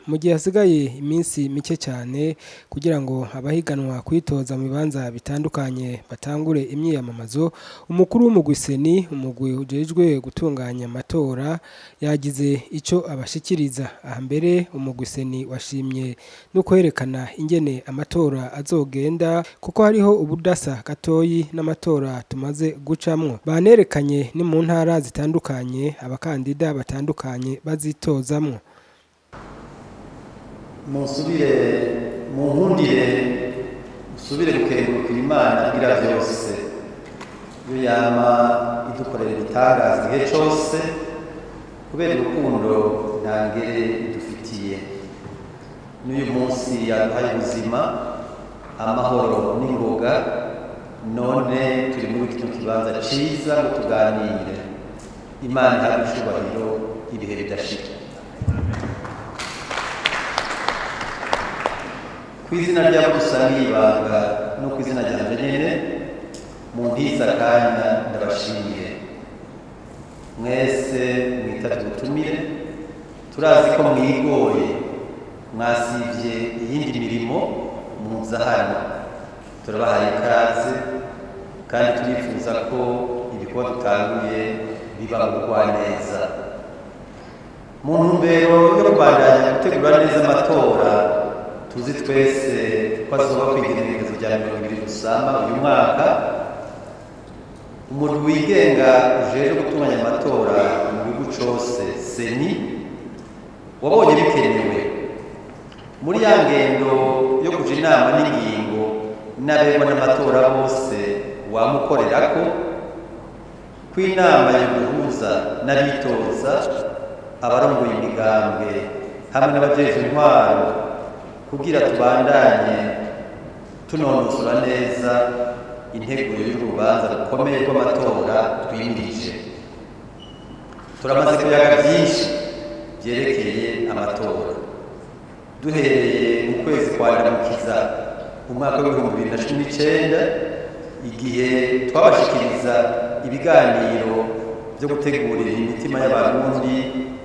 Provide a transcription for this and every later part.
Mu gihe hasigaye iminsi mike cyane kugira ngo abahiganwa kwitoza mu bibanza bitandukanye batangure imyiyamamazo, umukuru w'umugwi CENI, umugwi ujejwe gutunganya amatora, yagize ico abashikiriza. Aha mbere umugwi CENI washimye no kwerekana ingene amatora azogenda, kuko hariho ubudasa gatoyi n'amatora tumaze gucamwo. Banerekanye ni mu ntara zitandukanye abakandida batandukanye bazitozamwo. Musubire munkundire musubire gukengurukira Imana igira vyose, iyo yama idukorera ibitangaza igihe cose kubera urukundo ntangere idufitiye. N'uyu munsi yaduhaye ubuzima, amahoro n'ingoga, none turi muri kino kibanza ciza ngo tuganire. Imana ihabwe icubahiro ibihe bidashira. Ku izina ry'abo dusangiye ibanga no ku izina ryanje nyene, muntize akanya ndabashimiye mwese mwitavye ubutumire. Turazi ko mwigoye, mwasivye iyindi mirimo muza hano. Turabahaye ikaze kandi turifuza ko ibikorwa dutanguye biba mu bugwaneza. Mu ntumbero yo kubandanya gutegura neza amatora tuzi twese ko azoba kw'igenekerezo rya 20 Rusama uyu mwaka, umurwi wigenga ujejwe gutunganya amatora mu gihugu cose CENI wabonye bikenewe muri ya ngendo yo kuja inama n'ingingo n'abegwa n'amatora bose wamukorerako ko inama yoguhuza n'abitoza, abarongoye imigambwe hamwe n'abajejwe intwaro, kugira tubandanye tunonosora neza integuro y'urubanza rukomeye rw'amatora twimirije. Turamaze kuyaga vyinshi vyerekeye amatora, duhereye mu kwezi kwa Ndamukiza umwaka w'2019, igihe twabashikiriza ibiganiro vyo gutegurira imitima y'Abarundi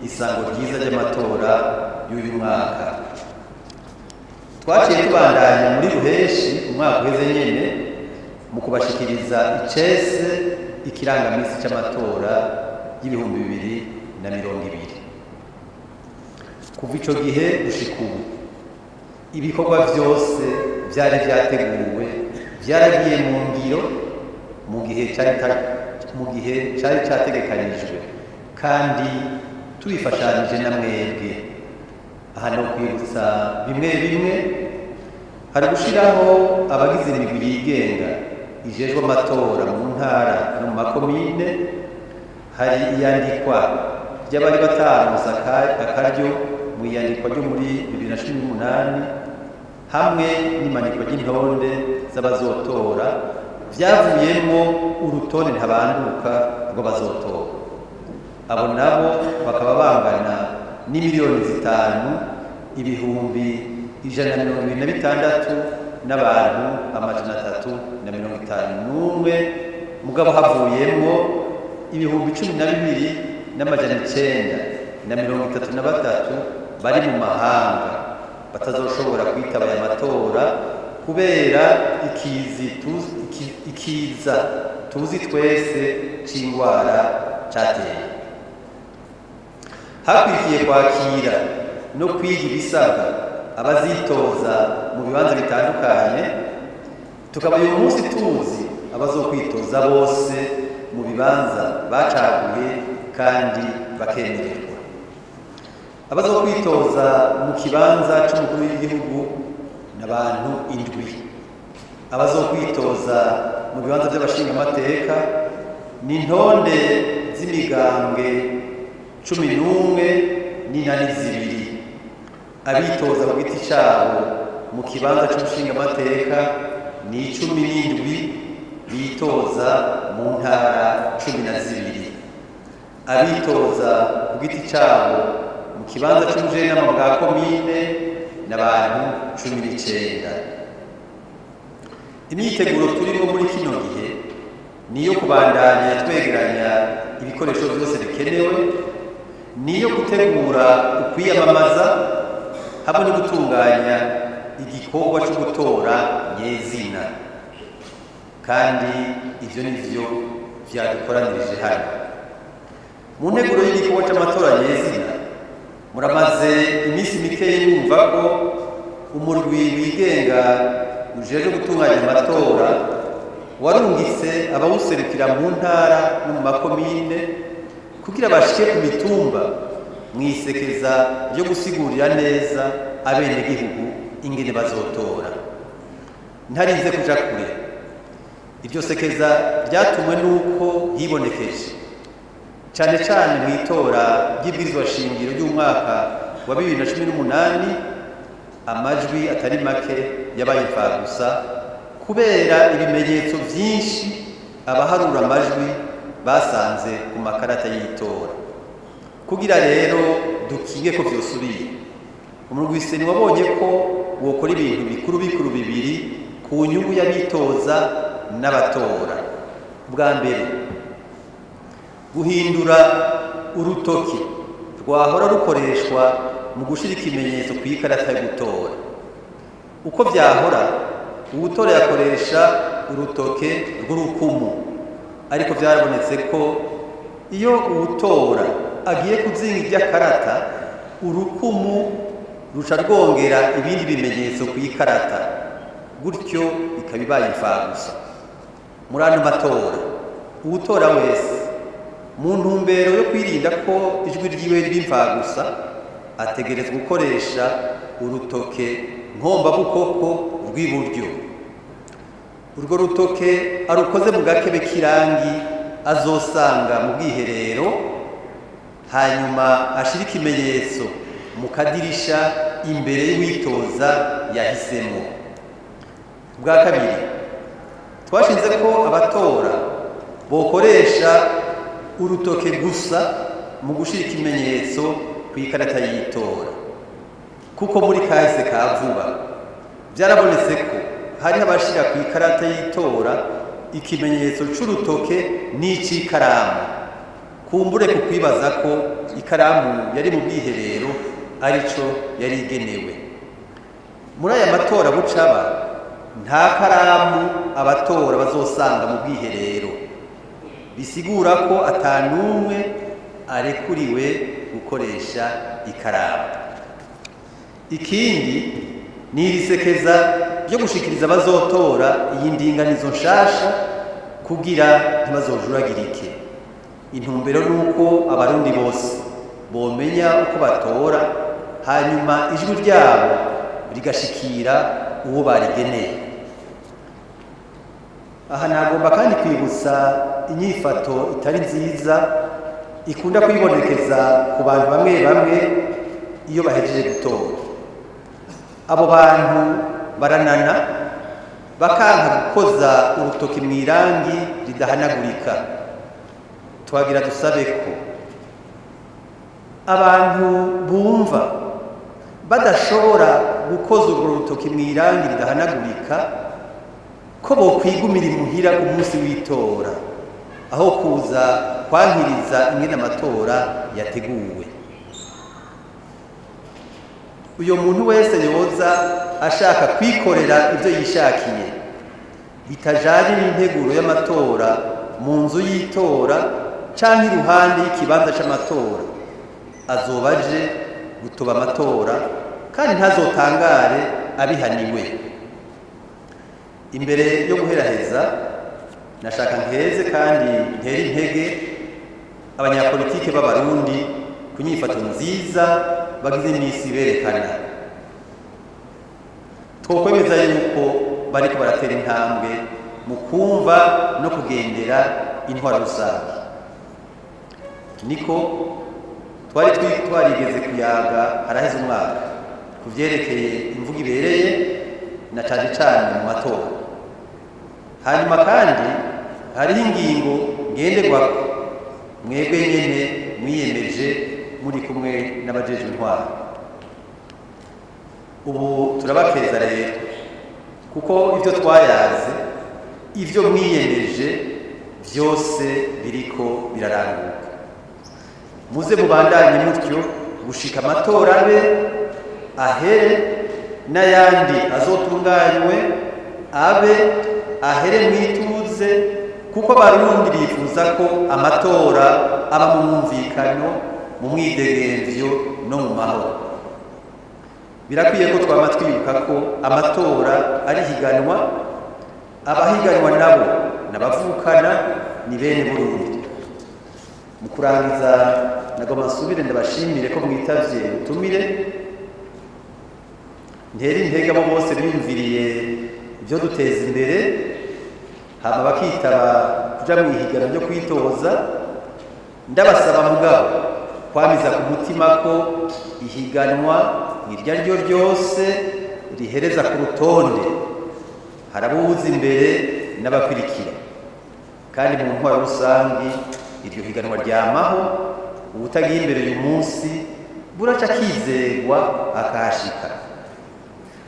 isango ryiza ry'amatora y'uyu mwaka. Twaciye tubandanya muri Ruheshi umwaka uheze nyene mu kubashikiriza icese ikirangamisi c'amatora y'2020. Kuva ico gihe gushika ubu, ibikorwa vyose vyari vyateguwe vyaragiye mu ngiro mu gihe cari categekanijwe, kandi tubifashanije na mwebwe. Aha no kwibutsa bimwe bimwe: hari gushiraho abagize imigwi yigenga ijejwe amatora mu ntara no mu makomine, hari iyandikwa ry'abari bataronse akaryo mu iyandikwa ryo muri 2018, hamwe n'imanikwa ry'intonde z'abazotora vyavuyemwo urutonde ntabanduka rw'abazotora. Abo nabo bakaba bangana n'imiliyoni 5 126,351, mugabo havuyemwo 12,933 bari mu mahanga batazoshobora kwitaba aya matora kubera ikiza tuzi twese c'ingwara cateye. Hakwikiye kwakira no kwiga ibisabwa abazitoza mu bibanza bitandukanye, tukaba uyu munsi tuzi abazokwitoza bose mu bibanza bacaguye kandi bakemererwa. Abazokwitoza mu kibanza c'umukuru w'igihugu n'abantu 7, abazokwitoza mu bibanza vy'abashingamateka ni intonde z'imigambwe 11 n'inani 2, abitoza ku giti cabo mu kibanza c'umushingamateka ni 17 bitoza mu ntara 12, abitoza ku giti cabo mu kibanza c'ubujenama bwa komine n'abantu 19. Imyiteguro turimo muri kino gihe niyo kubandanya twegeranya ibikoresho vyose bikenewe, niyo gutegura ukwiyamamaza. hamwe no gutunganya igikorwa cyo gutora nyezina. Kandi ivyo nivyo vyadukoranirije hano mu nteguro y'igikorwa c'amatora nyezina. Muramaze iminsi mikeyi mwumva ko umurwi wigenga ujejwe gutunganya amatora warungitse abawuserukira mu ntara no mu makomine kugira bashike ku mitumba mw'isekeza ryo gusigurira neza abenegihugu ingene bazotora. Ntarinze kuja kure, iryo sekeza ryatumwe n'uko hibonekeje cane cane mw'itora ry'ibwirizwa shingiro ry'umwaka wa 2018 amajwi atari make yabaye imfagusa kubera ibimenyetso vyinshi abaharura amajwi basanze ku makarata y'itora. Kugira rero dukinge ko vyosubira, umurwi CENI wabonye ko wokora ibintu bikuru bikuru bibiri ku nyungu y'abitoza n'abatora. Bwa mbere, guhindura urutoki rwahora rukoreshwa mu gushira ikimenyetso ku ikarata yo gutora. Uko vyahora, uwutora yakoresha urutoke rw'urukumu, ariko vyarabonetse ko iyo uwutora agiye kuzinga iry'akarata, urukumu ruca rwongera ibindi bimenyetso ku ikarata, gutyo ikaba ibaye imfagusa. Muri ano matora, uwutora wese, mu ntumbero yo kwirinda ko ijwi ryiwe riba imfagusa, ategerezwa gukoresha urutoke nkombabukoko rw'iburyo. Urwo rutoke arukoze mu gakebe k'irangi azosanga mu bwiherero, hanyuma ashira ikimenyetso mu kadirisha imbere y'uwitoza yahisemo. Bwa kabiri, twashinze ko abatora bokoresha urutoke gusa mu gushira ikimenyetso ku ikarata y'itora, kuko muri kahise ka vuba byarabonetse ko hariho abashira ku ikarata y'itora ikimenyetso c'urutoke n'ic'ikaramu, kumbure ku kwibaza ko ikaramu yari mu bwiherero arico yari igenewe. Muri aya matora bucaba, nta karamu abatora bazosanga mu bwiherero, bisigura ko atanumwe arekuriwe gukoresha ikaramu. Ikindi ni irisekeza ryo gushikiriza abazotora iyi ndinganizo nshasha kugira ntibazojuragirike. Intumbero nuko abarundi bose bomenya uko batora, hanyuma ijwi ryabo rigashikira uwo barigeneye. Aha nagomba kandi kwibutsa inyifato itari nziza ikunda kwibonekeza ku bantu bamwe bamwe iyo bahejeje gutora. Abo bantu baranana bakanka gukoza urutoki mu irangi ridahanagurika. Twagira dusabe ko abantu bumva badashobora gukoza urwo rutoki mu irangi ridahanagurika ko bokwigumira imuhira ku munsi w'itora, aho kuza kwankiriza ingene amatora yateguwe. Uyo muntu wese yoza ashaka kwikorera ivyo yishakiye bitajanye n'integuro y'amatora mu nzu y'itora canke iruhande y'ikibanza c'amatora, azoba aje gutoba amatora kandi ntazotangare abihaniwe. Imbere yo guheraheza, nashaka nkeze kandi ntere intege abanyapolitike b'abarundi ku nyifato nziza bagize imisi berekana. Twokwemeza yuko bariko baratera intambwe mu kumva no kugendera intwaro rusange. Niko twari twarigeze kuyaga haraheze umwaka ku vyerekeye imvugo ibereye na cane cane mu matora. Hanyuma kandi hariho ingingo ngenderwako mwebwe nyene mwiyemeje muri kumwe n'abajejwe intwaro. Ubu turabakeza rero kuko ivyo twayaze, ivyo mwiyemeje vyose biriko biraranguka. Muze mubandanye mutyo gushika amatora abe, ahere n'ayandi azotunganywe abe ahere mwituze, kuko abarundi bifuza ko amatora aba mu mwumvikano, mu mwidegemvyo no mu mahoro. Birakwiye ko twama twibuka ko amatora ari higanwa, abahiganwa nabo n'abavukana ni bene Burundi. Mu kurangiza nagomba nsubire ndabashimire ko mwitavye ubutumire, ntere intege abo bose biyumviriye ibyo duteza imbere hama bakitaba kuja mu ihiganwa ryo kwitoza. Ndabasaba mugabo kwamiza ku mutima ko ihiganwa iryo ari ryo ryose rihereza ku rutonde, hari abuza imbere n'abakurikira, kandi mu ntwaro rusangi iryo higanwa ryamaho, uwutagiye imbere uyu munsi buraca akizegwa akahashika.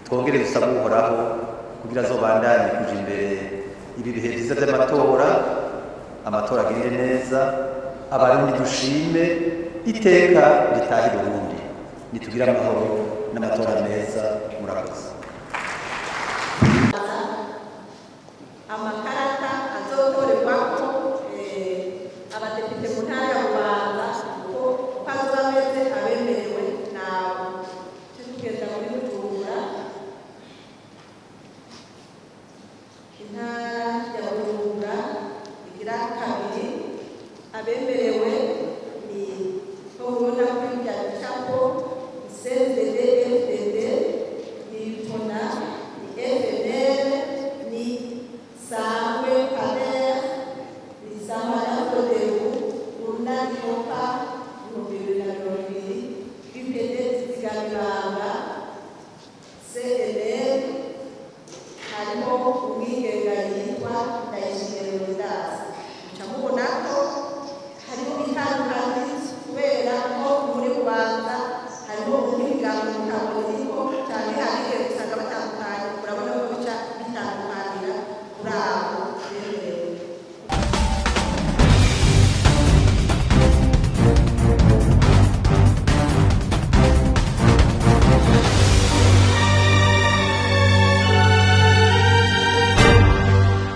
Twongere dusaba Uhoraho kugira azobandanye kuja imbere ibi bihe vyiza vy'amatora, amatora agende neza, abarundi dushime iteka ritahe i Burundi, nitugire amahoro n'amatora meza. Murakoze. Amakarata azotorerwako abadepite mu ntara ya Bubanza uko azoba ameze, abemerewe nabo tugenda muri Bujumbura, intara ya Bujumbura igira kabiri, abemerewe ni ko mubona kuri bya bicapo: CNDD FDD, ni UPRONA, ni FNL, ni Sangwe PADER, ni Samara Fodebu, Urunani Opa 2020, UPD Zigamibanga.